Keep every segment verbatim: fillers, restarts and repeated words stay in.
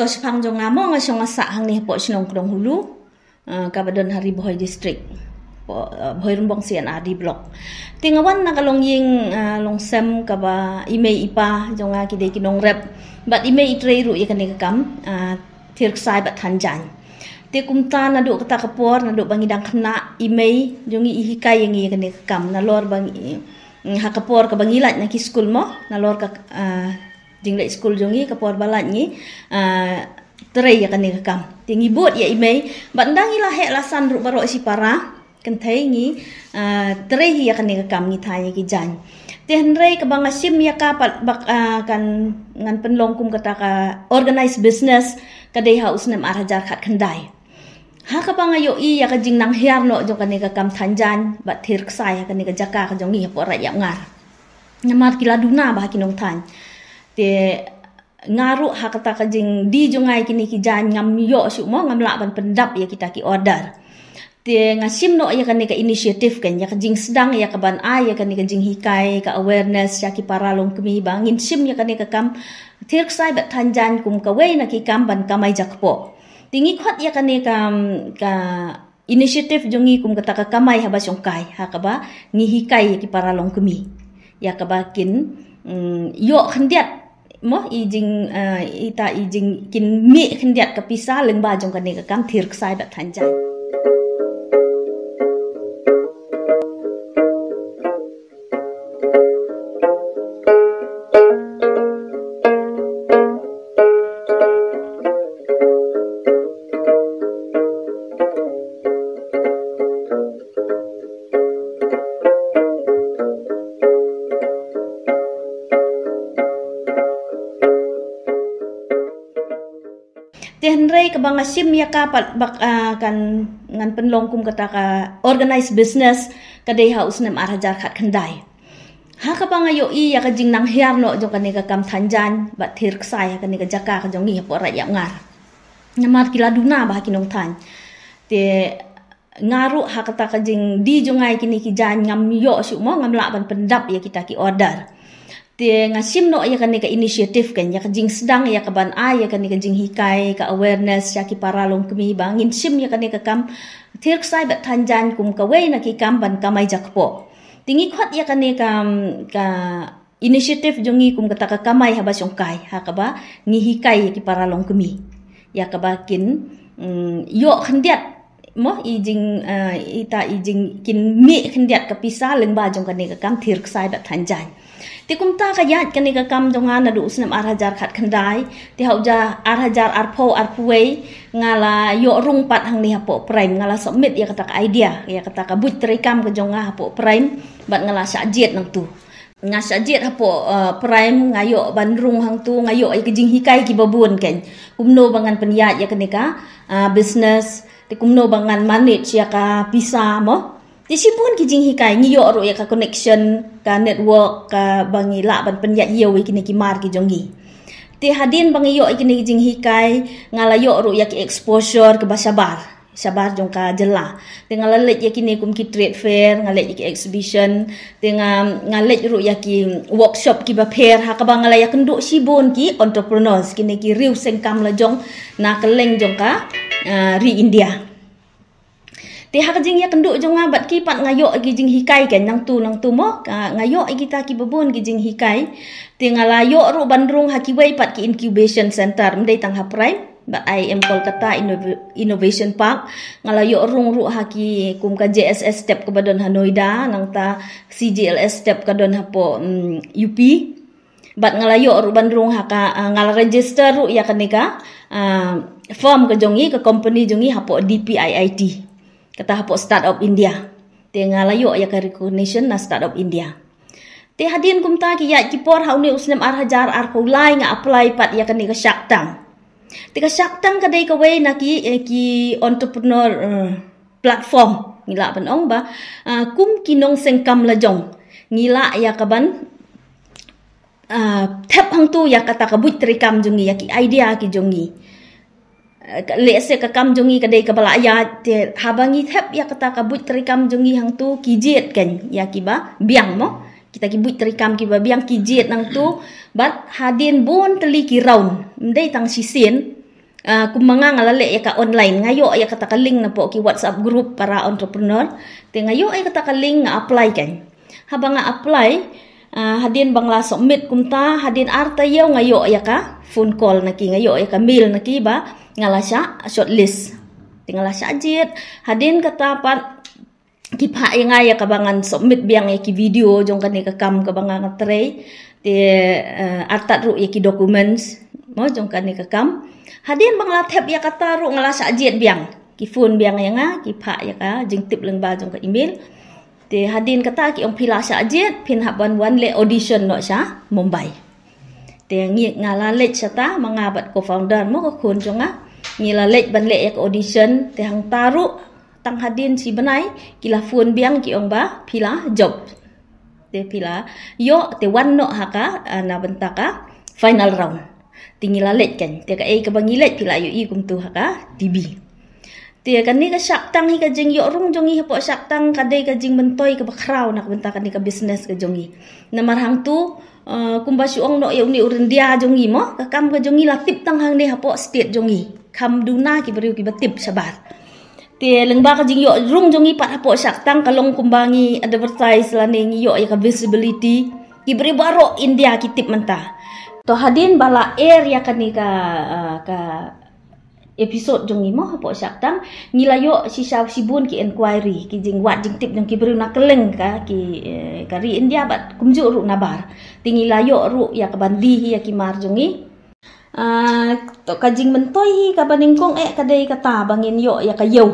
Shipang jong nga mo nga shong nga sah hangne hapoh shnong Kdong Hulu, ah, kaba don ha Ri Bhoi District. Hapoh, ah, Bhoirymbong C and R D Block. Te nga wan na ka longïing, ah, longsem kaba i mei i pa jong nga ki dei ki nongrep. Bad i mei i trei ruh ïa kane ka kam, ah, thier ksai bad than jaiñ. Te kumta naduh kata ka por, naduh ba ngi dang khynnah, i mei jong ngi i hikai ïa ngi ïa kane ka kam. Nalor ba ngi, ha ka por kaba ngi lait na ki skul mo, nalor ka, ah, jingleit skul jong ngi, ka por ba lait ngi, ah, trei ïa kane ka kam. Te ngi bud ïa i mei, bad ynda ngi la heh la san ruh baroh shipara, kynthei ngi, ah, trei hi ïa kane ka kam, ngi than ïa ki jaiñ. Te hynrei kaba nga shim ïa ka pat ba, ah, kan, ngan pynlong kum kata ka organized business, ka dei ha u snem ar hajar khatkhyndai. Ha kaba nga ïohi ïa ka jingnang hiar noh jong kane ka kam than jaiñ bad thier ksai ha kane ka jaka ka jong ngi hapoh Raid Ïapngar. Namar ki la duna bha ki nongthan. Te nga ruh ha kata ka jingdie jong nga ïa kine ki jaiñ ngam ïoh shuh mo, ngam lah ban pyndap ïa kita ki order. Te nga shim noh ïa kane ka initiative, kan, ïa ka jingsdang, ïa ka ban ai ïa kane ka jinghikai, ka awareness ïa ki para longkmie ba ngin shim ïa kane ka kam thier ksai bad than jaiñ kum kawei na ki kam ban kamai jakpoh. Te ngi khot ïa kane ka, ka initiative jong ngi kum kata ka kamai haba shongkai, ha kaba ngi hikai ïa ki para longkmie, ïa kaba kin, mm, ïoh khyndiat mo, i jing, ah, ita i jing kin mih khyndiat ka pisa lyngba jong kane ka kam thier ksai bad than jaiñ. Te hynrei kaba nga shim ïa ka pat ba, ah, kan, ngan pynlong kum kata ka organized business, ka dei ha u snem ar hajar khatkhyndai. Ha kaba nga ïohi ïa ka jingnang hiar noh jong kane ka kam than jaiñ bad thier ksai ha kane ka jaka ka jong ngi hapoh Raid Ïapngar. Namar ki la duna bha ki nongthan. Te nga ruh ha kata ka jingdie jong nga ïa kine ki jaiñ ngam ïoh shuh mo, ngam lah ban pyndap ïa kita ki order. Te nga shim noh ïa kane ka initiative, kan, ïa ka jingsdang, ïa ka ban ai ïa kane ka jinghikai, ka awareness ïa ki para longkmie ba ngin shim ïa kane ka kam thier ksai bad than jaiñ kum kawei na ki kam ban kamai jakpoh. Te ngi khot ïa kane ka, ka initiative jong ngi kum kata ka kamai haba shongkai, ha kaba ngi hikai ïa ki para longkmie, ïa kaba kin, mm, ïoh khyndiat mo, i jing, ah, ita i jing kin mih khyndiat ka pisa lyngba jong kane ka kam thier ksai bad than jaiñ. Te kumta ka ïaid kane ka kam jong nga naduh u snem ar hajar khatkhyndai, te ha u ja ar hajar arphew arphew wei, nga la ïoh rung pat hangne hapoh Prime, nga la submit ïa kata ka idea, ïa kata ka buit treikam ka jong nga hapoh Prime, bad nga la shah jied nangtu. Nga shah jied hapoh, uh, Prime, nga ïoh ban rung hangtu, nga ïoh ïa ka jinghikai kiba bun, kan. Kumno ba ngan pynïaid ïa kane ka, uh, business, te kumno ba ngan manage ïa ka pisa mo. Te shibun ki jinghikai, ngi ïoh ruh ïa ka connection, ka network, kaba ngi lah ban pynïaid ïa kine ki mar ki jong ngi. Te hadien ba ngi ïoh ïa kine ki jinghikai, nga la ïoh ruh ïa ki exposure kaba shabar, shabar jong ka jylla. Te nga la leit ïa kine kum ki trade fair, nga leit ïa ki exhibition, te nga, nga leit ruh ïa ki workshop kiba pher, ha kaba nga la ïakynduh shibun ki entrepreneurs, kine ki riew seng kam la jong na kylleng jong ka, ah, ri India. Te ha ka jingïakynduh jong nga bad ki pat nga ïoh ïa ki jinghikai, kan, nangtu nangtu mo, ka, nga ïoh ïa kita kiba bun ki jinghikai. Te nga la ïoh ruh ban rung ha kiwei pat ki incubation center, ym dei tang ha Prime, bad I I M Kolkata Innov-, Innovation Park. Nga la ïoh rung ruh ha ki kum ka J S S step kaba don ha Noida, nangta C G L S step ka don hapoh, mm, U P. Bad nga la ïoh ruh ban rung ha ka, ah, nga la register ruh ïa kane ka, ah, firm ka jong ngi, ka company jong ngi hapoh D P I I T. Kata hapoh Startup India. Te nga la ïoh ïa ka recognition na Startup India. Te hadien kumta ki ïaid ki por, ha une u snem ar hajar arphew lai nga apply pat ïa kane ka Shark Tank. Te ka Shark Tank ka dei kawei na ki, eh, ki entrepreneur, eh, platform, ngi lah ban ong ba, ah, kum ki nongseng kam la jong, ngi lah ïa ka ban, ah, thep hangtu ïa kata ka buit treikam jong ngi, ïa ki idea ki jong ngi. Eh, ka, lehse ka kam jong ngi ka dei kaba la ïaid, te haba ngi thep ïa kata ka buit treikam jong ngi hangtu, ki jied, kan, ïa kiba biang mo. Kita ki buit treikam kiba biang ki jied nangtu, bad hadien bun tylli ki round, ym dei tang shisien, Ah, kumba nga nga la leh ïa ka online, nga ïoh ïa kata ka link napoh ki WhatsApp group para entrepreneur. Te nga ïoh ïa kata ka link, nga apply kan. Haba nga apply, ah, hadien ba nga la submit kumta, hadien ar taïew nga ïoh ïa ka phone call na ki, nga ïoh ïa ka mail na ki ba nga la shah shortlist. Te nga la shah jied, hadien kata pat ki phah ïa nga ïa kaba ngan submit biang ïa ki video jong kane ka kam kaba nga nga trei. Te, eh, artat ruh ïa ki documents mo jong kane ka kam. Hadien ba nga la thep ïa kata ruh nga la shah jied biang. Ki phone biang ïa nga, ki phah ïa ka jingtip lyngba jong ka email. Te hadien kata ki ong phi la shah jied, phin hap ban wan leh audition noh sha Mumbai. Te ngi nga la leit shata, ma nga bad co-founder mo ka khun jong nga. Ngi la leit ban leh ïa ka audition, te hangta ruh tang hadien shi bnai ki la phone biang ki ong ba phi la job. Te phi la ïoh, te wan noh ha ka, ah, na bynta ka final round. Te ngi la leit kan, te kaei kaba ngi leit phi la ïohi kumtu ha ka T V. Te kane ka Shark Tank hi, ka jingïoh rung jong ngi hapoh Shark Tank ka dei ka jingmyntoi kaba khraw na ka bynta kane ka business ka jong ngi. Namar hangtu, eh, kumba shu ong noh ïa une u ryndia jong ngi mo, ka kam ka jong ngi la tip tang hangne hapoh state jong ngi. Kham duna ki briew kiba tip shabar. Te lyngba ka jingïoh rung jong ngi pat hapoh Shark Tank ka long kumba ngi advertise lane ngi ïoh ïa ka visibility. Ki briew baroh India ki tip mynta. To hadien ba la air ïa kane ka, ah, ka episode jong ngi mo hapoh Shark Tank, ngi la ïoh shisha shibun ki inquiry, ki jingwad jingtip jong ki briew na kylleng ka, ki, eh, ka ri India bad kumjuh ruh nabar. Te ngi la ïoh ruh ïa ka ban die hi ïa ki mar jong ngi. Ah, to ka jingmyntoi hi kaba nyngkong eh ka dei kata ba ngin ïoh ïa ka ïew.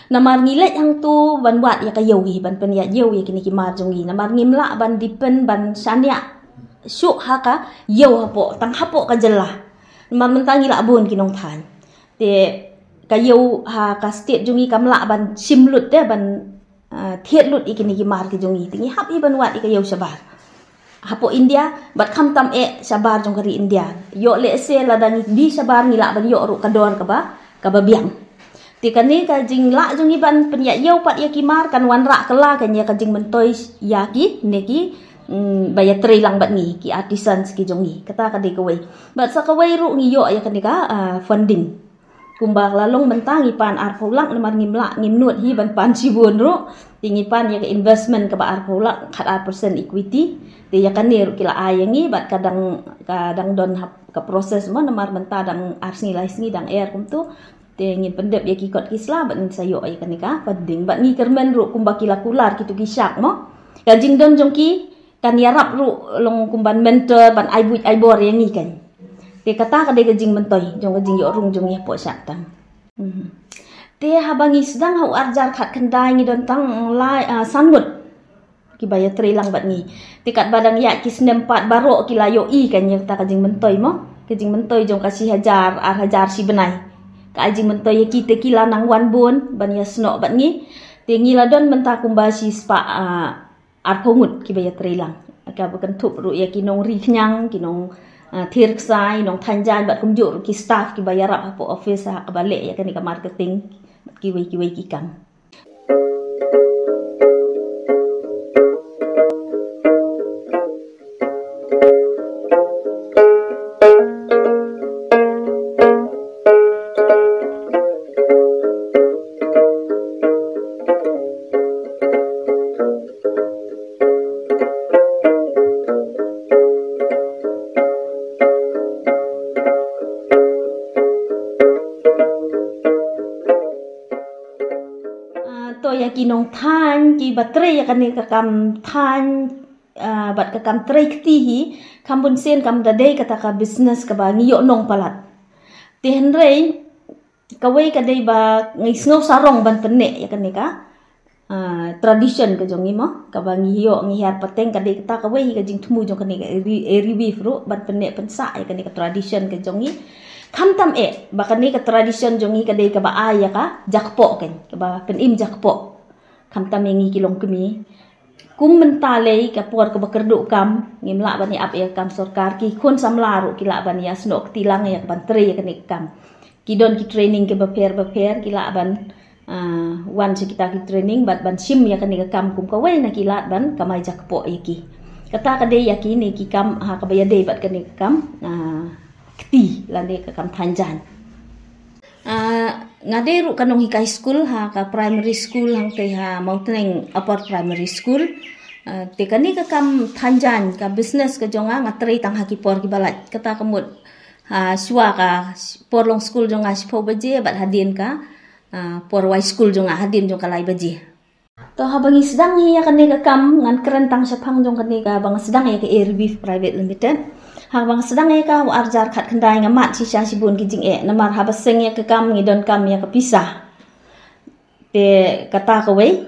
Namar ngi leit hangtu ban wad ïa ka ïew hi, ban pynïaid ïew ïa kine ki mar jong ngi. Namar ngim lah ban depend ban shaniah shuh ha ka ïew hapoh, tang hapoh ka jylla. Namar mynta ngi la bun ki nongthaiñ. Te ka ïew ha ka state jong ngi kam lah ban shim lut te ban, ah, thied lut ïa kine ki mar ki jong ngi. Te ngi hap hi ban wad ïa ka ïew shabar hapoh India bad khamtam eh shabar jong ka ri India. Ïoh lehse lada ngi die shabar ngi lah ban ïoh ruh ka dor kaba, kaba biang. Te kane ka jinglah jong ngi ban pynïaid ïew pat ïa ki mar kan wanrah kylla kan ïa ka jingmyntoi ïa kine ki, mm, ba ïatrei lang bad ngi, ki artisans ki jong ngi. Kata ka dei kawei. Bad sa kawei ruh ngi ïoh ïa kane ka, ah, funding. Kumba la long mynta ngi pan arphew lak, namar ngim lah, ngim nud hi ban pan shibun ruh. Te ngi pan ïa ka investment kaba arphew lak, khat ar percent equity. Te ïa kane ruh ki la ai ïa ngi bad ka dang, ka dang don hap, ka process mo, namar mynta dang ar sngi lai sngi dang air kumtu. Te ngin pyndep ïa ki kot ki sla bad ngin sa ïoh ïa kane ka funding. Bad ngi kyrmen ruh kumba ki la kular kitu ki shark mo, ka jingdon jong ki kan ïarap ruh long kum ban mentor, ban ai buit ai bor ïa ngi kan. Te kata ka dei ka jingmyntoi jong ka jingïoh rung jong ngi hapoh Shark Tank. Hmm. Te haba ngi sdang ha u arhajar khatkhyndai ngi don tang lai, ah, san ngut kiba ïatrei lang bad ngi. Te katba dang ïaid ki snem pat baroh ki la ïohi kan ïa kata ka jingmyntoi mo, ka jingmyntoi jong ka shi hajar, ar hajar shi bnai. Ka ai jingmyntoi ïa ki te ki la nang wan bun ban ïasnoh bad ngi. Te ngi la don mynta kumba shi spah, ah, arphew ngut kiba ïatrei lang. Kaba kynthup ruh ïa ki nongri khñiang, ki nong, ah, thir ksai, nongthaiñ jaiñ bad kumjuh ruh ki staff kiba ïarap hapoh office ha kaba leh ïa kane ka marketing bad kiwei kiwei ki kam. Ah, to ïa ki nongthaiñ kiba trei ïa kane ka kam thaiñ, ah, bad ka kam trei kti hi, kham bun sien kam da dei kata ka business kaba ngi ïoh nong palat. Te hynrei kawei ka dei ba ngi sngew sarong ban pynneh ïa kane ka, ah, tradition ka jong ngi mo, kaba ngi ïoh ngi hiar pateng, ka dei kata kawei hi ka jingthmu jong kane ka Eri-, Eri Weave ruh ban pynneh pynsah ïa kane ka tradition ka jong ngi. Khamtam eh ba kane ka tradition jong ngi ka dei kaba ai ïa ka jakpoh kan, kaba pynim jakpoh. Khamtam ïa ngi ki longkmie. Kum mynta lei ka por kaba kyrduh kam, ngim lah ban ïa ap ïa ka kam sorkar, ki khun samla ruh ki lah ban ïasnoh kti lang ïa ka ban trei ïa kane ka kam. Ki don ki training kiba pher ba pher, ki lah ban, ah, wan sha kita ki training bad ban shim ïa kane ka kam kum kawei na ki lad ban kamai jakpoh ïa ki. Kata ka dei ïa kine ki kam, ha, kaba ïadei bad kane ka kam, ah, kti lane ka kam thaiñ jaiñ. Nga dei ruh ka nonghikai skul ha ka primary school hangtei ha Mawtneng Upper Primary School. Uh, te kane ka kam thanjan ka business ka jong nga nga trei tang ha ki por ki balat. Kata ka mut ha shuwa ka por long skul jong nga shiphew baje bad hadien ka uh, por wai skul jong nga hadien jong ka lai baje. To haba ngi sdang hi ïa kane ka kam ngan kren tang shaphang jong kane ka ba nga sdang ïa ka Air Reef Private Limited. Haba nga sdang ïa ka u arjar khat khyndai nga mad shisha shibun ki jingeh namar haba seng ïa ka kam ngi don kam ïa ka pisa. Te kata kawei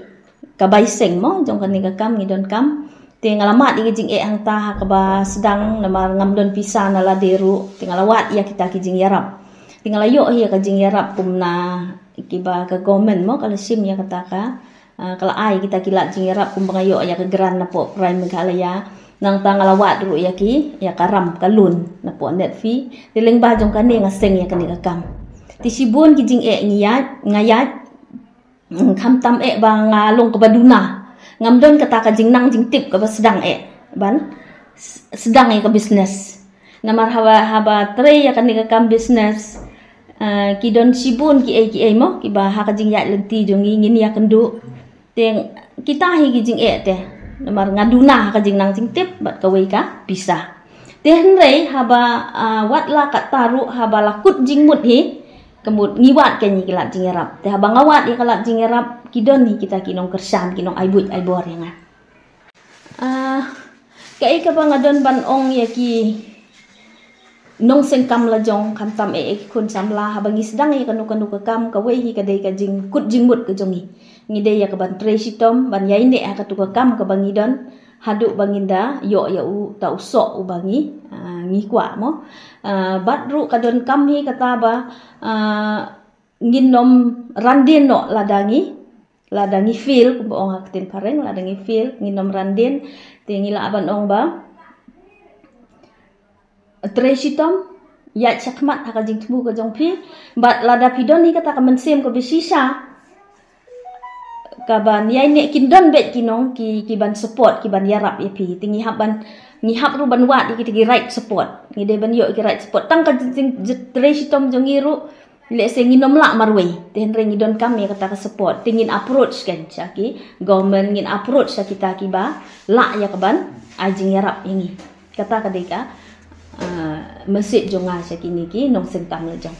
ka bai seng mo jong kane ka kam ngi don kam. Te nga la mad ïa ka jingeh hangta ha kaba sdang namar ngam don pisa na lade ruh. Te nga la wad ïa kita ki jingïarap. Te nga la ïoh hi ïa ka jingïarap kumna kiba ka government mo ka la shim ïa kata ka. Uh, ka la ai kita ki lad jingïarap kumba nga ïoh ïa ka grant napoh Prime Meghalaya. Nangta nga la wad ruh ïa ki ïa ka ram ka loan napoh NEDFI. Te lyngba jong kane nga seng ïa kane ka kam. Te shibun ki jingeh ngi ïaid nga ïaid. Khamtam eh ba nga long kaba duna. Ngam don kata ka jingnang jingtip kaba sdang eh ban sdang eh ka business. Namar haba haba trei ïa kane ka kam business. Uh, ki don shibun ki ei ki ei mo kiba ha ka jingïaid lynti jong ngi ngin ïa kynduh. Te kita hi ki jingeh te. Namar nga duna ha ka jingnang jingtip bad kawei ka pisa. Te hynrei haba uh, wat la kata ruh haba la kut jingmut hi. Ka mut ngi wad ka ngi ki lad jingïarap. Te haba nga wad ïa ka lad jingïarap ki don hi kita ki nongkyrshan ki nong ai buit ai bor ïa nga. Ah, kaei kaba nga don ban ong ïa ki nongseng kam la jong khamtam eh ki khun samla haba ngi sdang ïa kano kano ka kam kawei hi ka dei ka jingkut jingmut ka jong ngi. Ngi dei ïa ka ban trei shitom ban ïai neh ha katu ka kam kaba ngi don. Haduh ba ngin da ïoh ïa u ta u soh uba ngi uh, ngi kwah mo. Uh, bad ruh ka don kam hi kata ba uh, ngin nym randin noh lada ngi lada ngi fail kumba ong ha ka ktien phareng lada ngi fail ngin nym randin. Te ngi lah ban ong ba trei shitom ïaid shakhmat ha ka jingthmu ka jong phi. Bad lada phi don hi kata ka mynsiem kaba shisha kaban ïai neh kin don beit ki nong ki ki ban support ki ban ïarap ïa phi. Te ngi hap ban ngi hap ruh ban wad ïa kita ki right support. Ngi dei ban ïoh ki right support tang ka jing trei shitom jong ngi ruh. Lehse ngin nym lah marwei te hynrei ngi don kam ïa kata ka support te ngin approach kan sha ki government ngin approach sha kita kiba lah ïa ka ban ai jingïarap ïa ngi. Kata ka dei ka uh, message jong nga sha kine ki nongseng kam la jong.